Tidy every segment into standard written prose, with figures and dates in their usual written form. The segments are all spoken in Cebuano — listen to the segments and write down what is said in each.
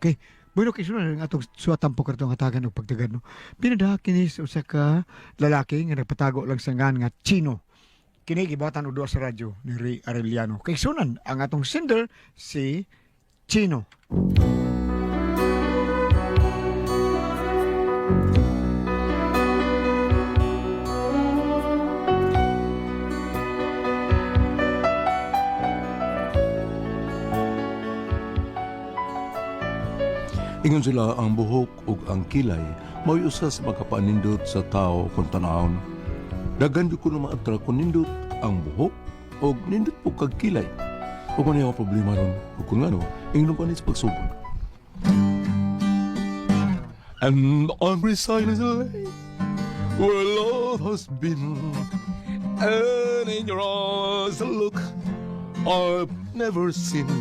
Okay. Bueno, kay sunod ang atong suwatan po kartong hatagan og pagtagan, no. Pinadaha kini sa usa ka lalaki nga nagpatago lang sa ngan nga Chino. Kini gibatan og duha sa radyo ni Ray Arellano. Kay sunan ang atong sender si Chino. Ingon sila ang buhok ug ang kilay mao'y usa sa makapanindot sa tao kung tanawon. Daghan gyud kuno maatra kung nindot ang buhok ug nindot po kag kilay. Ug ano ang problema ron? Ug kung ano, ingnon ko ni sa pagsugod. And on precisely where love has been, and in your eyes a look I've never seen.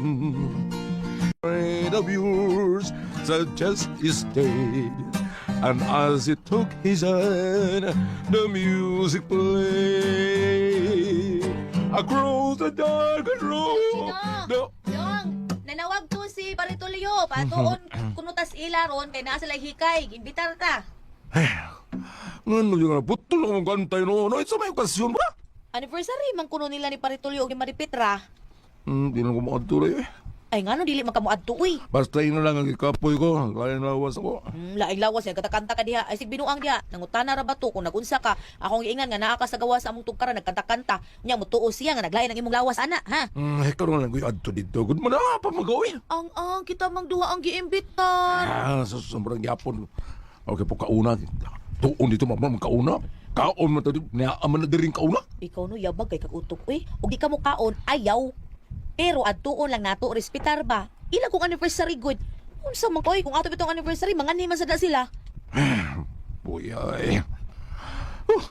Friend of yours suggests he stayed. And as he took his hand, the music played. Across the darkened road. The Yong, nanawag to si Paritulio. Patuon kunutas ila ron kay naa sila hikay. Imbitar ta. Ngano yung nga, putol akong kantay no. No, sa may okasyon ba? Anniversary man kuno nila ni Paritulio ug ni Maripetra. Di na ko makatuloy eh. Ay ngano dili man kamo adto uy. Basta yun na lang ang ikapoy ko. Lain lawas ako. Laing lawas yan katakanta ka diha. Ay sig binuang diha. Nangutana ra ba to kung nagunsa ka? Akong giingan nga naa ka sa gawas sa among tugkaran nagkanta-kanta. Nya mutuo siya nga naglain ang imong lawas ana, ha? Karon lang ko yung adto dito. Good mo na, pa mag-uwi. Ang kita mang duha ang giimbitar. Ah, sa sobrang yapon. Okay po, kauna. Tuon dito, mama, kauna. Kaon man to dito. Naaman na diring kauna. Ikaw no yabag kay kagutok uy. Ug di ka mo kaon ayaw. Pero adtuon lang nato respetar ba. Ila kong anniversary good. Unsa man koy kung ato bitong anniversary manganhi man sada sila. Buya eh. Oh,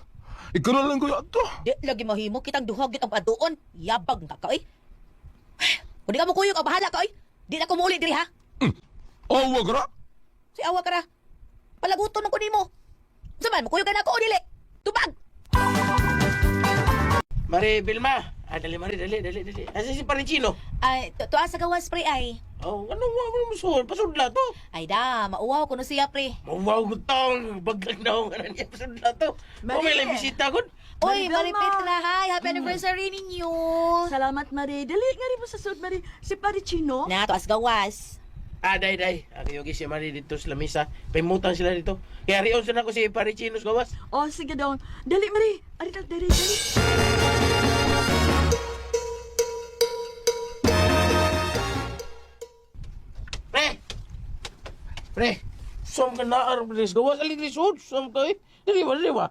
ikaw na lang ko yung adto. Di lagi mahimo kitang duha gid ang adtuon. Yabag ka ka oy. Kung di ka mo kuyog, ang bahala ka oy. Di na ko muuli diri ha. Awa ka na. Si awa ka ra. Palaguton man ko nimo. Unsa man mukuyog ka na ako o dili? Tubag. Mari Vilma. Ah, dali Mari, dali, dali, dali. Asa si Paricino? Ay, tuwa sa gawas pre ay. Oh, ano mo ano mo suod? Pasudla to. Ay da, mauwaw kuno siya pre. Mawaw ko taong baglag na ako nga niya pasudla to. Mari. Oh, may lang bisita gud. Oy, Mari Vilma. Maripetra, hi. Happy anniversary ninyo. Salamat, Mari. Dali nga rin mo sa sud, Mari. Si Paricino. Na, tuas gawas. Ah, day, day. Ah, kayo si Mari dito sa lamisa. Paimutan sila dito. Kaya riyon sa nako si Paricino sa gawas. Oh, sige daw. Dali, Mari. Ari, dali, dali, dali. Pre! Pre! Som ka na arap diri sa gawas. Ali diri suod. Som ka eh. Dili ba, dili ba?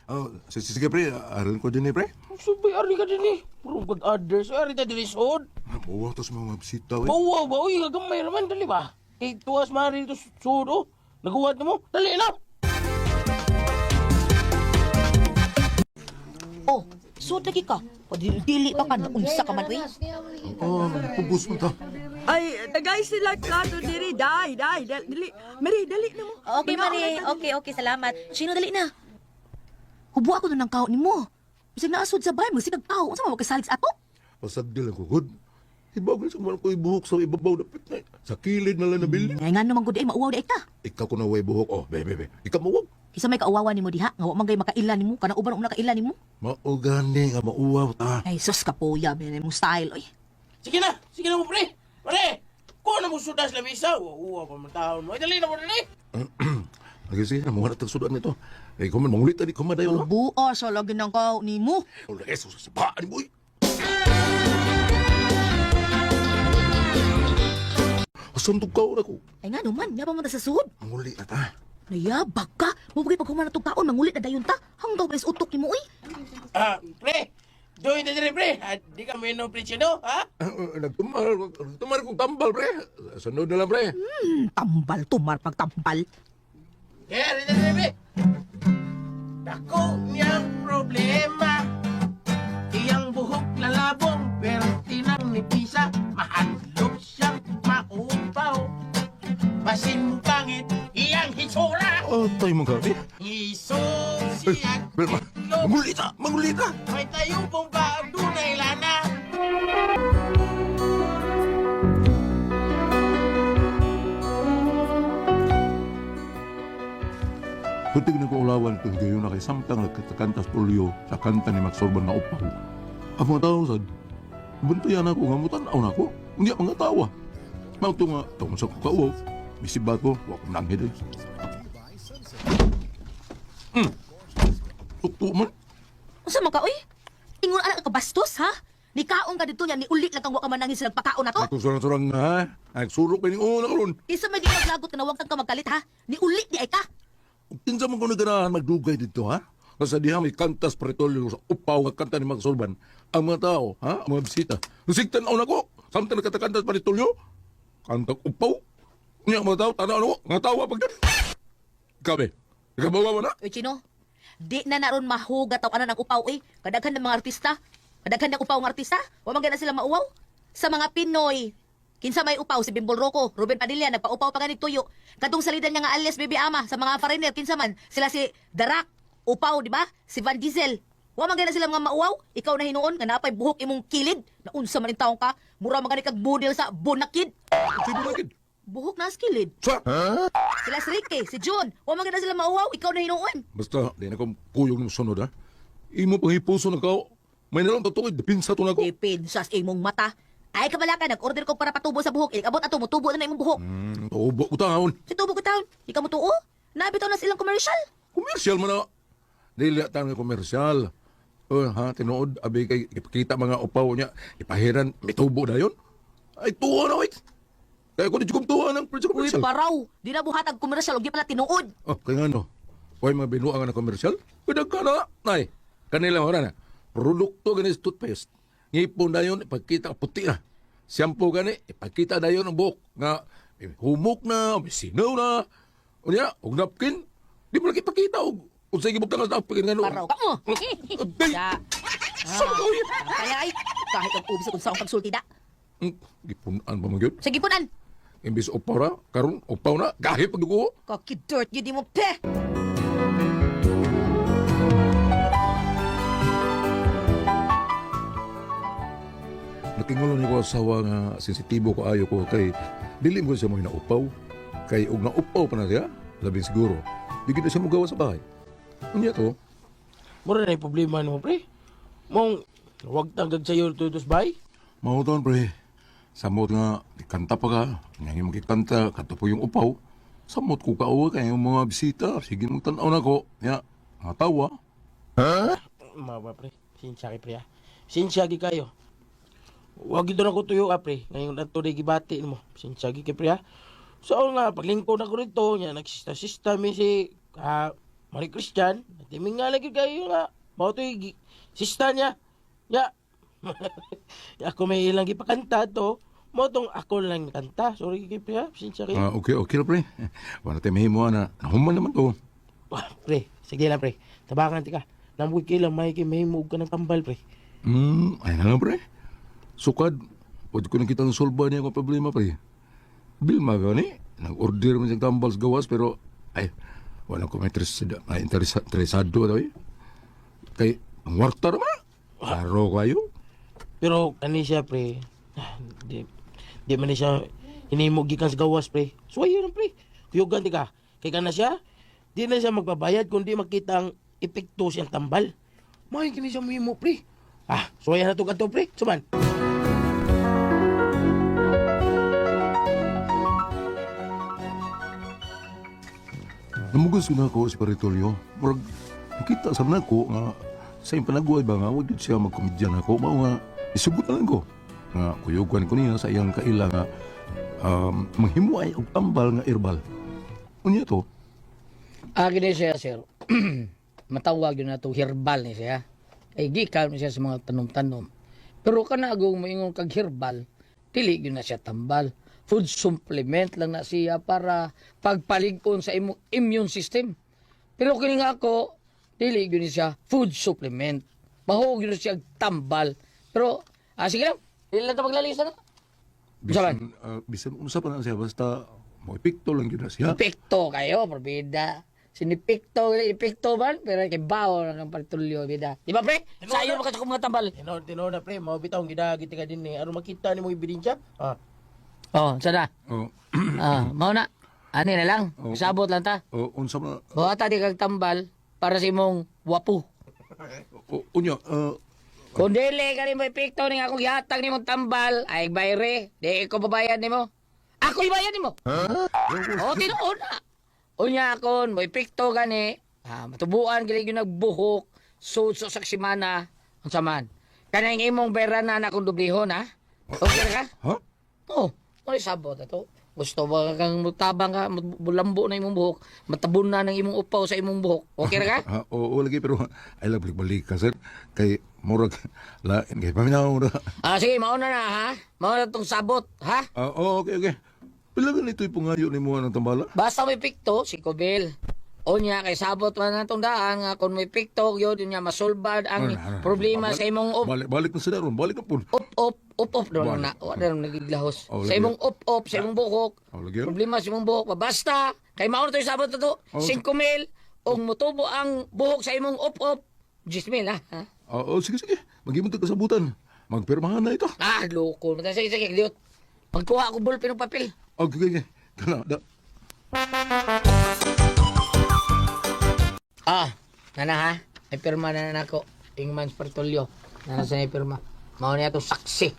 Oh, sige, pre. Aral ko din eh, pre. Subay, ari ka din eh. Puro kag others. Ari ta diri suod. Mawaw to sa mga bisita eh. Mawaw ba? Uy, gagamay naman. Dali ba? Kay tuwas Mari dito suod oh. Naguwat na mo. Dali na! Oh, sud lagi ka. Padili pa ka, naunsa ka man, uy. Oh, pugos mo ta. Ay, tagay sila plato diri. Dai, dai, dali. Dali. Mari, dali na mo. Okay, Mangaon Mari. na ta. Okay, okay, salamat. Sino, dali na. Hubo ako nun ng kaon nimo. Bisag naasod sa bahay, magsig tao. Unsa man makasalig sa ato? Pasagdil ako, good. Ibaw ko sa ko ibuhok sa ibabaw dapat na. Sa kilid na lang nabili. Ngay nga naman gud ay mauwaw di ay ka. Ikaw ko na way buhok. Oh, be, be, be. Ikaw mawag. Kisa may kauwawa nimo diha, nga wa man gay makaila nimo, kana uban una kaila nimo. Maugani nga mauwaw ta. Ay sus kapoya, man imong style oy. Sige na! Sige na mo, pre! Pre! Kuha na mo sudas lamisa. Uwa pa man taon mo. Ay, dali na mo, dali! Okay, sige, namuha na tagsudan nito. Eh, kuman, mangulit na di kuman dayon. no? Buo sa lagi ng kaon nimo. Wala, eh, sa paa ni boy. Asan to kaon ako? Ay nga naman, nga pa man ta sa sud. Mangulit na ta. Nayabag ka. Mabugay pag human na tong kaon, mangulit na dayon ta. Hanggaw ba is utok nimo oy. Ah, pre! Doon na dali, pre! Ah, di ka mo yun, pre, Chino, ha? Ah, ah, Nagtumar, nagtumar kong tambal, pre. Sunod na lang, pre. Tambal tumar pag tambal. Kaya, rin na dali, pre! Dako niyang problema. Iyang buhok lalabong, pero tinang ni Pisa, mahandlok siyang maupaw. Basin mo pangit, iyang hitsura. Atay mo gabi. Isog siya Vilma, mangulit ta, mangulit ta. May tayo pong ba dunay lana? Hutig na ko ulawan itong gayon na kay samtang nagkatakanta sa tulyo sa kanta ni Max Orban nga upaw. Ang mga tao sad, buntayan ako nga mutan-aw na ako. Hindi mga tawa. Mao to nga, tungod sa kakauaw, bisibat ko, wa ko nanghid. Tukto man. Unsa man ka oy? Ingon anak ka bastos ha? Nikaon ka dito niya ni uli lang kang wa ka manangin sa nagpakaon nato. Ay, kung surang-surang ha, ay surok pa una karon. Isa may gilaglagot ka na wag kang ka magkalit ha. Ni uli di ay ka. Ug kinsa man ko naganahan magdugay dito ha? Kasi diha may kantas Pretorio sa upaw nga kanta ni Max Orban. Ang mga tao, ha? Ang mga bisita. Nasigtan na ko. Samtang nagkatakantas Pretorio, kantang upaw. Unya ang mga tao, tanaw na ko. Nga tawa pag Ikaw be, ikaw ba na? Uy, Chino, di na naron mahugat aw anan ang upaw eh. Kadaghan ng mga artista. Kadaghan ng upaw ng artista. Wa man gana sila mauwaw. Sa mga Pinoy, kinsa may upaw si Bimbol Rocco, Ruben Padilla nagpaupaw pa ganig tuyo. Kadtong salidan niya nga alias Baby Ama sa mga foreigner kinsa man sila si Darak, upaw di ba? Si Van Diesel. Wa man gana sila mga mauwaw. Ikaw na hinuon nga napay buhok imong kilid. Naunsa man taong ka? Mura man gani kag budil sa bunakid. Sige na kid. Buhok na sa kilid. Sa! Sila si Ricky, si June. Wa man gana sila mauwaw. Ikaw na hinuon. Basta, di na ko kuyog ng sunod ha. Imo pang hipuso na kao. May nalang tutukod, dipinsa to na ko. Dipinsa sa imong mata. Ay kabala ka, nag-order ko para patubo sa buhok. Ilikabot ato, mutubo na na imong buhok. Tubo ko taon. Si tubo ko taon, di ka mutuo. Nabitaw na silang commercial. Komersyal man na. Dili ta nga komersyal. Oh, ha, tinuod abi kay ipakita mga upaw niya, ipahiran mitubo na yon. Ay tuwa na wait. Kaya ko di jud tuwa ng Uy, komersyal. paraw. Di na buhat ang commercial, ug di pala tinuod. Oh, kay ngano? Way mga binuang nga na komersyal? Kudag ka na, nay. Kanila mo na. Produkto gani sa toothpaste. Ngipon na yun, ipakita puti na. Shampoo gani, ipakita na yun ang buhok. Nga, eh, humok na, may sinaw na. Unya, og napkin. Di mo lagi ipakita. Og, unsay gibugtang sa napkin nga no. Paraw ka mo. Ay, Ya. sa mga uy. Kaya ay, kahit ang ubis kung saan pagsulti da. Gipunan pa man gyud. Sige punan. Imbis upaw ra, karon upaw na, gahi pag dugo. Kaki-dirt yun di mo, pe. Nakingulo ni ko asawa nga sensitibo ko ayo ko kay dili mo siya mo hinaupaw. Kay og naupaw pa na siya, labing siguro. Di gid na siya mogawa sa bahay. Unya to, Mura na yung problema nimo pre. Mong wag tanggag sayo tutos bay. mao taon pre. Samot nga kanta pa ka, nga yung makikanta, kato po yung upaw. Samot ko kauwa kay yung mga bisita, sige mong tan-aw na ko. Ya, mga tawa. Mawa pre. Sinsya kay pre ah. Sinsya gi kayo. Wag gid na ko tuyo ah pre. Ngayon na to gibati nimo. Sinsya gi kay pre ah. So nga paglingkod ako rito nya nagsista-sista mi si Marie Christian. Timing nga lagi kayo nga. Mao to sista niya. Nya. Ako may ilang gipakanta to. Mao tong ako lang kanta. Sorry kay pre ah. Sinsya kay. Ah, okay, okay ra pre. Wala tayo mahimo na. Nahuman naman to. Ah, pre, sige lang pre. Tabangan ti ka. Namuy kay lang may kay mahimo og ka ng tambal pre. Ay na lang pre. Sukad, pwede ko na kitang solba niya akong problema pre. Bilma gani, nag-order man siyang tambal sa gawas pero ay, wala ko may interesado, ay, interesado daw eh. Kay, ang warta naman. Klaro kayo. Pero kani siya pre, ah, di di man ni siya hinimo gikan sa gawas pre. Suwayo na pre. Kuyugan ti ka. Kay kana siya, di na siya magbabayad kundi makita ang epekto siyang tambal. May kini siya mahimo pre. Ah, suwayan na to kadto pre. Suman. Namugos ko na ako si Paritolyo. Murag, nakita sa mga ko nga sa iyong panagway ba nga, wag yun siya magkomedyan ako. Mao nga, isugot na lang ko. Nga, kuyugan ko niya sa iyang kaila nga, manghimuay og tambal nga irbal. Unya to, Ah, gini siya, sir. Matawag yun na to, herbal ni siya. Ay, gikan ni siya sa mga tanom-tanom. Pero kanagong moingon kag herbal, dili yun na siya tambal. Food supplement lang na siya para pagpalig-on sa imong immune system. Pero kini nga ako, dili yun ni siya food supplement. Mahog yun na siya tambal. Pero, sige lang, dili lang ito maglalisa na. bisan, bisan unsa pa na siya, basta mo epekto lang yun na siya. Epekto kayo, probida. Sinipikto, epekto man, pero kay bao na kang partulyo, bida. Di ba, pre? Sayo mo ka sa mga tambal. Tinuod tinuod na pre, mao bitaw ang gidagit ka din ni aron makita nimo ebidensya. Ah, Oh, sana. Oh, Mao na. Ani na lang. Oo. Sabot lang ta. O, unsa man Buhata di kag tambal para sa imong wapo. o, unya, Kung dili ka rin mo epekto ning akong gihatag nimong tambal, ay bayre, di ko babayad nimo. Ako ibayad nimo. O tinuod na. Unya kon mo epekto gani, matubuan gali gyud nagbuhok, sud sa simana, unsa man. Kanang imong bayranan akong dublihon ha. Okay ra ka? Ha? Oh, wala sabot ato. Gusto ba kang mutabang ka, mulambo na imong buhok, matabon na ng imong upaw sa imong buhok. Okay ra ka? Ha, oo, lagi pero ay lang balik-balik ka sir kay murag lain kay paminaw ra. Ah, sige, mauna na ha. Mauna tong sabot, ha? Ah, oo, okay, okay. Pila ganito ipungayo nimo ang tambala? Basta may pikto, si Kobel. O niya, kay sabot man na itong daan, nga kung may pikto, yun, yun niya, masulbad ang Ano, ano, problema balik- sa imong up, Balik, balik na sila ron, balik na po. up, up, up, up, doon Balik. na, wala na nagiglahos. Oh, Sa lagi. imong up, up, sa imong buhok, Oh, lagi. problema sa imong buhok, basta, kay mauna ito yung sabot na to, Oh. 5 mil, ug mutubo ang buhok sa imong up, up, 10 mil, ha? Ha? Ah, oh, sige, sige. Mag-imong kasabutan. Magpirmahan na ito. Ah, loko. Sige, sige, liot. Magkuha ako ballpen ng papel. Okay, okay, okay. Kana, da. Ah, nana ha. May pirma na na ako. Ingmans Pertolio. Nana sa may pirma. Mao niya to saksi.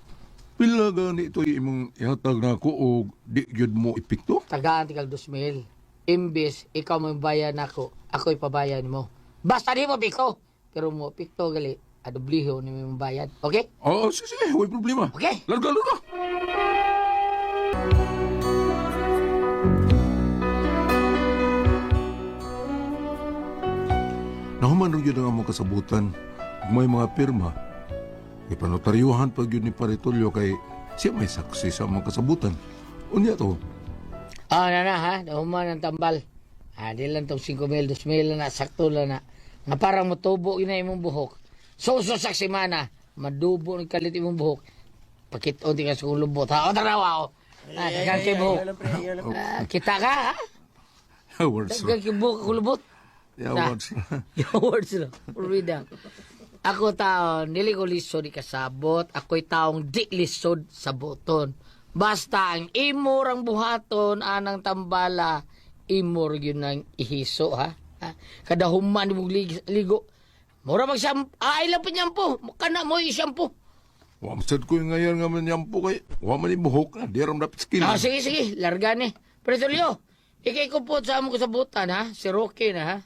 Pila gani ito imong ihatag na ako o di gyud mo epekto? Tagaan tikal 2,000. Imbis, ikaw mo bayad nako. Ako ipabayad mo. Basta di mo piko. Pero mo pikto gali. Adobliho ni mo bayad. Okay? Oo, sige, sige. Huwag problema. Okay. Larga, larga. Nahuman rin yun ang among kasabutan. Ug may mga pirma. Ipanotaryuhan pag yun ni Paritolyo kay siya may saksi sa among kasabutan. Unya to. Ah, nana ha. Nahuman ang tambal. Ah, di lang tong 5,000, 2,000 na, sakto lang na. Nga parang mutubo yun na imong buhok. So, so, sa semana, madubo ng kalit imong buhok. Pakit-on di ka sa kong lubot, ha? O, tarawa, o. Ah, daghan kay buhok. Ah, kita ka, ha? Words. Daghan kay buhok akong lubot. Yeah, Na. words. Yung words no. Purida. Ako taon, dili ko lisod ikasabot. Ako'y taong di lisod sa boton. Basta ang imor ang buhaton, anang tambala, imor yun ang ihiso, ha? Ha? Kada human mo ligo. Mura mag shampoo. Ay, lang pa niyampo. Kana mo i-shampoo. Wa man sad ko yung ngayon nga manyampo kay wa man ni buhok na di ram dapat skill. Ah, sige, sige. Larga ni. Pero Tulio, ikay ko po sa among kasabutan, ha? Si Rocky na, ha?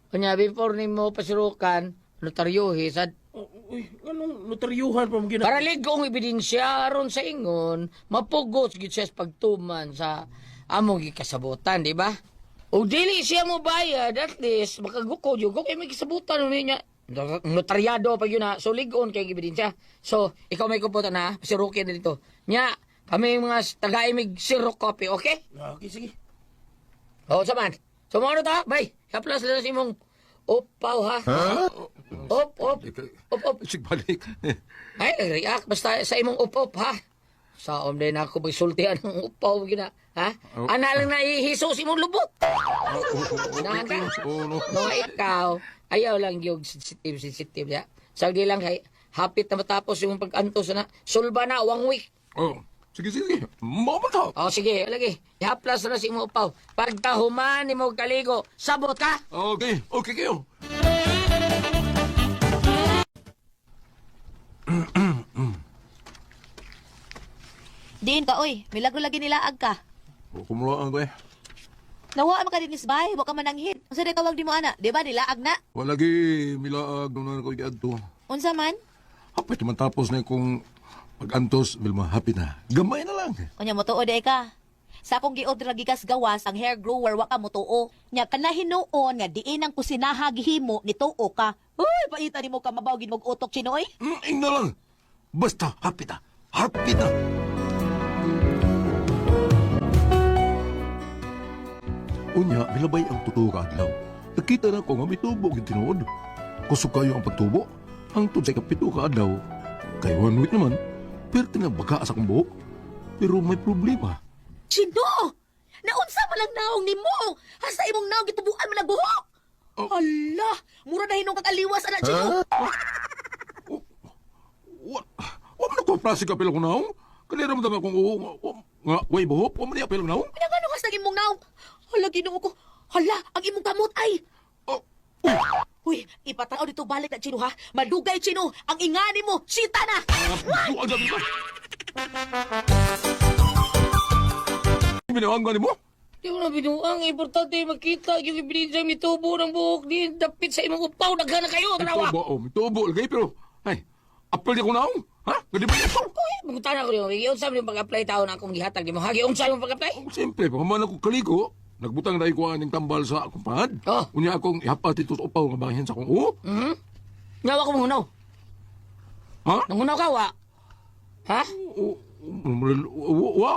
Kanya, before ni mo pasirukan, notaryohi, sad Oh, uy, anong notaryuhan pa mo gina? Para ligong ebidensya aron sa ingon, mapugot gid siya sa pagtuman sa among gikasabutan, di ba? O dili siya mo bayad, at least makaguko jud ko kay may kasabutan ni niya. Notaryado pa yun na, so ligon kay ebidensya. So, ikaw may kuputan ha, si Rocky na dito. Nya, kami mga taga-imig zero copy, okay? Ah, okay, sige. Oo, saman. So, mga ano ta? Bay, haplas lang sa imong upaw ha. Op, op. Op, op. Sig balik. Ay, nag-react. Basta sa imong up-up, ha? Sa om din ako pagsultihan ng upaw, gina. Ha? Oh. Ana lang na ihiso sa imong lubot. Nahan ka? Oh, no. Mga ikaw, ayaw lang yung sensitive, sensitive, ya. Sa di lang kay, hapit na matapos yung pag-antos na, sulba na, one week. Oh, sige, sige. Mao man ta. O, sige, lagi. Ihaplas na sa imong upaw. Pagkahuman ni mo kaligo, sabot ka! Okay, okay kayo. Diin ka oy, milagro lagi nilaag ka. Kumulaan ko eh. Nawa man ka dinis bay, wa ka mananghid. Unsa day tawag di mo ana? Di ba nilaag na? Wala gi milaag nung ko giadto. Unsa man? Hapit man tapos na kung pag-antos, Vilma, happy na. Gamay na lang. Unya mo tuo day ka. Sa akong giorder gikas gawas ang hair grower wa ka motuo. Nya kana hinuon nga diin ang kusinaha gihimo ni tuo ka. Uy, paita nimo ka mabaw gid mog utok Chino oy. Ing na lang. Basta, happy na. Happy na. Unya, milabay ang totoo ka adlaw. Nakita na ko nga may tubo gyud tinuod. Kusog kayo ang pagtubo. Hangtod sa ikapito ka adlaw. Kay one week naman, perti na baga sa akong buhok. Pero may problema. Chino! Naunsa man lang naong nimo? Hasta imong naong gitubuan man ang buhok. Hala, mura na hinong kag aliwas ana Chino. Wa, wa man ako plastic apil akong naong. Kanira mo dami akong uho. Nga, way buhok. Wa man niya apil akong naong. Kanya ngano hasta imong naong? Hala, Ginoo ko. Hala, ang imong kamot ay. Oh, uy! Uy, ipatanaw dito balik na, Chino, ha? Madugay, Chino. Ang ingani mo, sita na! Buang sabi ba? Binuang gani mo? Di mo na binuang. Importante makita yung ebidensya mitubo ng buhok di dapit sa imong upaw. Daghan na kayo, tanawa. Tubo, oh, tubo lagi pero ay, apel di ko naong. Ha? Gadi ba ito? Uy, mangutana ko nimo. Giunsa mo yung pag-apply tao na akong gihatag nimo. Ha, giunsa mo pag-apply? Oh, siyempre, pagkaman ako kaligo, nagbutang na ko aning tambal sa akong pahad. Oh. Unya akong ihapat dito sa upaw nga bahin sa akong uo. Mhm. Ngawa ko manghunaw. Ha? Nanghunaw ka wa? Ha? Wa,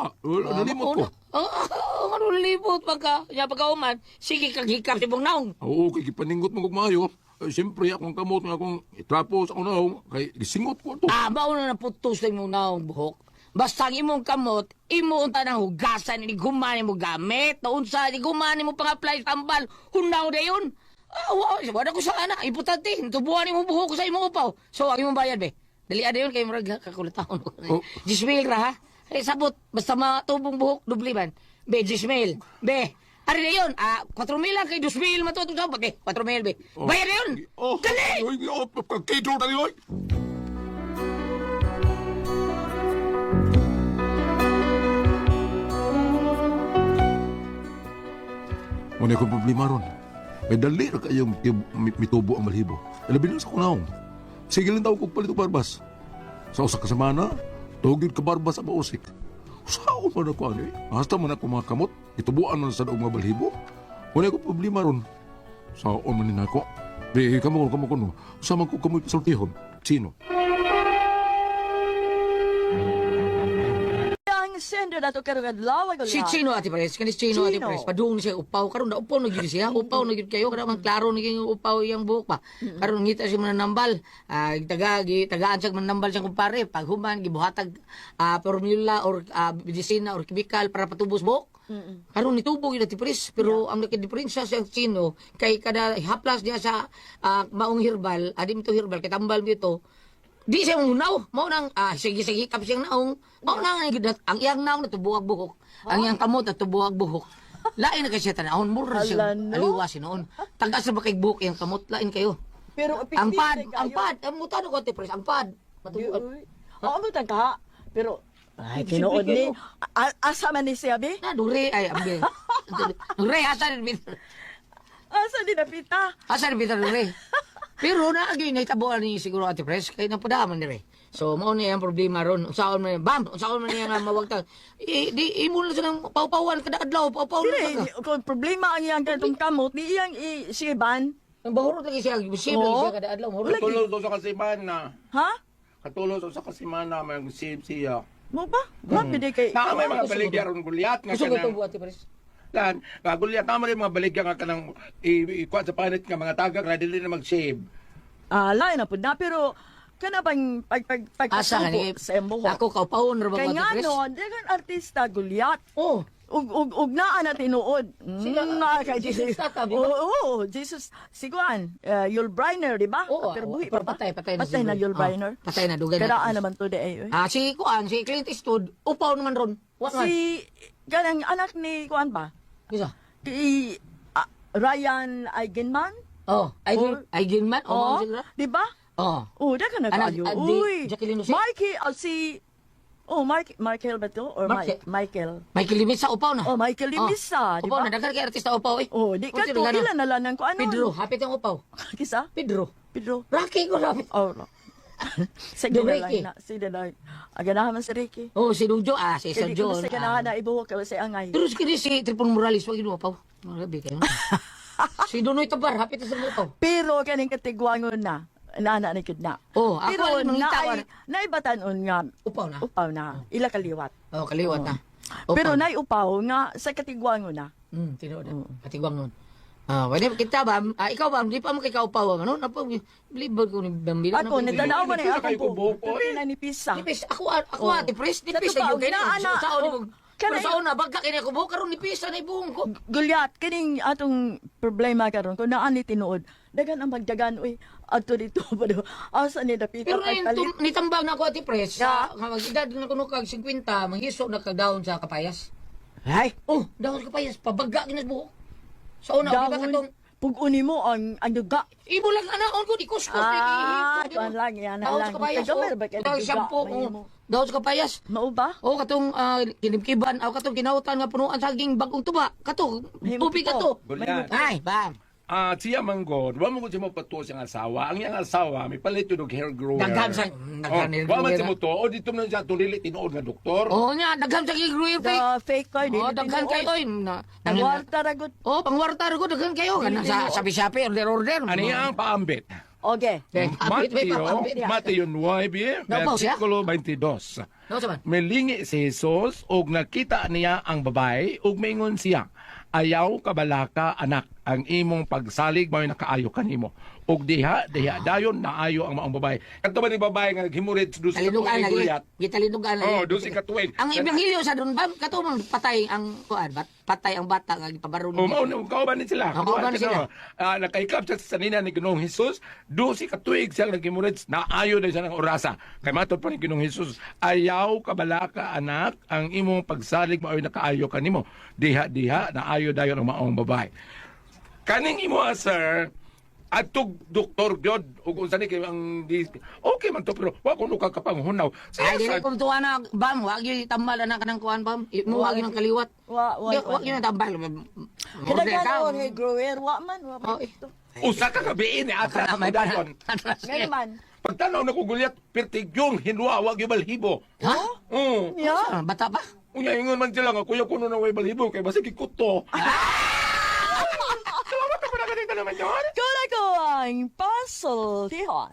nalimot ko. Oh, oh, ano limot pagka nya pagkauman, sige kag hikap sa imong naong. Oo, kay gipaningot mo kog maayo. Eh, siyempre, akong kamot nga akong itrapo sa akong naong, kay gisingot ko ito. Ah, mao na naputos sa imong naong buhok. Basta ang imong kamot, imo unta nang hugasan ni guman mo gamit. Unsa ni guman mo pang-apply sa tambal, hunaw dayon. Ah, wa, wala ko sa ana, importante, tubuhan nimo buhok sa imong upaw. So ang imong bayad be. Dali dayon kay murag kakulataon. Oh. 10,000 ra ha. Eh sabot, basta matubong buhok doble man. Be 10,000. Be. Ari na yun, ah, 4,000 lang kay 2,000 matutong sabot, be. 4,000 be. Bayad na yun. Oh, Dali! Oy, oh, kidro na yun. Muna akong problema ron. May dali ra kayong mitubo ang malhibo. Labi na sa kunaong. Sige lang tao kong palit og barbas. Sa usa ka semana, tugid ka barbas ang mausik. Usaon man ako ano eh. Hasta man ako mga kamot, itubuan man sa daog mga balhibo. Muna akong problema ron. Saon man ni nako. Di kamo kamo kuno. Usa man ko kamoy pasultihon. Sino? Ang sender nato karong adlaw Si Goliath. Chino ati Pres, kani si Chino, ati Chino. Pres, padung siya upaw karon na upaw na gyud siya, upaw na gyud kayo kada man klaro na gyud upaw iyang buhok pa. Karon ngita siya mananambal, ah taga gi tagaan siya mananambal siyang kumpare, pag human gibuhatag formula or medisina or chemical para patubos buhok. Karon nitubo gyud ati Pres, pero ang nagka-diferensya sa Chino kay kada haplas niya sa maong herbal, adi mito herbal kay tambal dito. Di siya munaw. Mao nang sige sige kap siyang naong. Mao nang ang iyang naong natubuag buhok. Ang iyang kamot natubuag buhok. Lain na kay siya tanahon mura siya. Hala, no? Aliwa si noon. Tagas na ba kay buhok iyang kamot lain kayo. Pero Ang pad, epektibo ang kayo. pad, ang mutan ko ate pres, ang pad. Matubuag. Uy. Oo, mo ka. Pero ay tinuod ni asa man ni siya be? Na dure ay ambe. Dure asa ni Asa ni napita? Asa ni Peter dure. Pero na gyud nahitabuan ni siguro ate pres kay napadaman dire. So mao ni ang problema ron. Unsaon man bam, unsaon man niya nga mawagtang. I, di imo na silang pawpawan kada adlaw, pawpaw na Dili, ka. kung problema ang iyang katong kamot, di iyang i siban. Ang bahurot lagi siya, save lagi Oo. siya kada adlaw. Mahurot. Katulog daw sa kasimana. Ha? Katulog daw sa kasimana, may save siya. Mo ba? Grabe di kay. Na may mga baligya ron gulyat nga Gusto ko kanang itong buhat, Pres. lan, nga gulyat na may mga baligya nga kanang ikuan sa panit nga mga tagak na dili na mag-save. Ah, lain na pud na pero kana bang pag pag pag Asa ka ni? sa imong buhok. Ako kaupawon ra ba Kay ate nga Pres? no, daghang artista Goliath. Oh, Ug naa na tinuod. Sila, Nga kay Jesus Jesus. Tata, di ba? Oo, oo, Jesus si Juan, Yul Brynner, di ba? Oo, pero oo, buhi pero pa ba? patay, patay na Patay si na Yul. Yul Oh, Brynner. patay na, dugay na. Karaan naman to di ay. oy. Ah, si Kuan, si Clint Eastwood, upaw naman ron. Wa man. Si kanang anak ni Juan ba? Bisa. Kay Ryan Eigenman? Oh, ay Or- ay man, oh, Oo, siguro. di ba? Oh. Oh, daghang na Anak, kayo. di- Uy. Jacqueline Jose. Mikey, si Oh, Mike, Michael ba to? Or Marke- Michael? Michael Limisa upaw na. Oh, Michael Limisa, di Upaw ba? na daghan kay artista upaw eh. Oh, di ka Kung to sino ilan na lang ko ano? Pedro, hapit ang upaw. Kisa? Pedro. Pedro. Rocky ko hapit. Oh, no. Sige Do na lang Ricky. na. Sige na lang. Aganahan man si Ricky. Oh, si Dujo, si Kaya Sir di ko John. na sa ganahan na ibuhok ka sa angay. Pero si si Tripon Morales wag upaw. Grabe kayo. Si Dunoy Tabar, hapit sa upaw. Pero kaning katigwangon na. Nana ni kid na. Oh, ako Pero ang mangita naay ko, ana. naibatan-on nga Upaw na. upaw na ila kaliwat. Oh, kaliwat na. Upaw Pero na. nay upaw nga sa katigwangon na. Tinuod. Katigwang nun. Ah, wala kita ba? Ah, ikaw ba? Di pa mo kay kaupaw ba? Ano? Napo, libod ko ni Bambila. Ako nitanaw man ni Nipis na akong kayo buhok. buhok, oy. na ni pisa. Nipis ako ako ate pres, nipis Sa na totoo, gyud kay naa na. sa Oh, ni Pero kanay- sa una bagka kay ako buhok karon nipis na ibuhong ko. Gulyat kining atong problema karon kung naa ni tinuod. Dagan ang magdagan uy adto dito pa do. Asa ni dapita Pero ngayon, pagpalit. nitambang na ako ate pres, sa nga mag-edad na kuno kag 50, manghiso na kag down sa kapayas. Ay, Oh, dahon sa kapayas pabaga ginas buhok. Sa una, di ba Dahon, katong pug-uni mo ang duga. Ibo lang anaon ko di kuskus. Ah, kuan lang, yan na Dahon lang. sa kapayas. Tagamay Oh, ba kay dahon duga, shampoo. may Oh, mo. dahon sa kapayas. Mao ba? Oh, katong kinibkiban, o katong kinautan nga punuan saging bagong tuba. Kato, May mo tubig to. kato. Goliath. Ay, bam. Ah, siya manggod, wa mo gud siya mopatuo siyang asawa. Ang iyang asawa may palit yun og hair grower. Daghan sa daghan hair Oh, wa man grower. siya mo to, o dito man siya tulili tinuod nga doktor. Oh, nya daghan sa grower The fake. fake card. Oh, daghan kayo oy. Na, Nagwarta ra gud. Oh, pangwarta ra ko daghan kayo kana sa sabi sabi order order. Ani ang paambit? Okay. Eh, ambit, may Mateo, paambit. Mateo 9, Naupaw siya? versikulo 22. No, saman. Milingi si Jesus ug nakita niya ang babae ug maingon siya, "Ayaw kabalaka anak, ang imong pagsalig mao'y nakaayo kanimo." Ug diha diha dayon naayo ang maong babae. Kadto ba ni babae nga naghimurid sa Talinugan katuig lagi. Goliath? Gitalinugan lagi. Oh, doon si katuig. Ang ebanghelyo sa doon ba kato man patay ang kuan, patay ang bata nga gipabaron. O mao na kauban ni sila. Oh, kauban ni sila. Ah, nakaikap siya sa sanina ni Ginoong Hesus, do si katuig siya naghimurid naayo na siya ng orasa. Kay matod pa ni Ginoong Hesus, ayaw kabalaka anak, ang imong pagsalig mao'y nakaayo kanimo. Diha diha naayo dayon ang maong babae. Kaning imo ah, sir, atog doktor gyud ug unsa ni kay ang di, okay man to pero wa kuno ka kapanghunaw. Ay, dili Siya kong tuwa na, bam, wag yun tambal na kanang kuan, bam. Mo wag yun ang kaliwat. Wa Di, wag yun ang tambal. Order Kadaghan ka. on hair grower wa man wa man. Oh, eh. usa ka gabi ni Kana atras may dayon. Ngayon man. Pagtanaw na ko Goliath, pertigyong hinwa wag yung balhibo. Ha? Oo. Ya. Ah, bata pa? Unya ingon man sila nga kuya kuno na way balhibo kay basig ikuto. Salamat ako na ganito naman yun. Kuna ko ang puzzle. Tihon.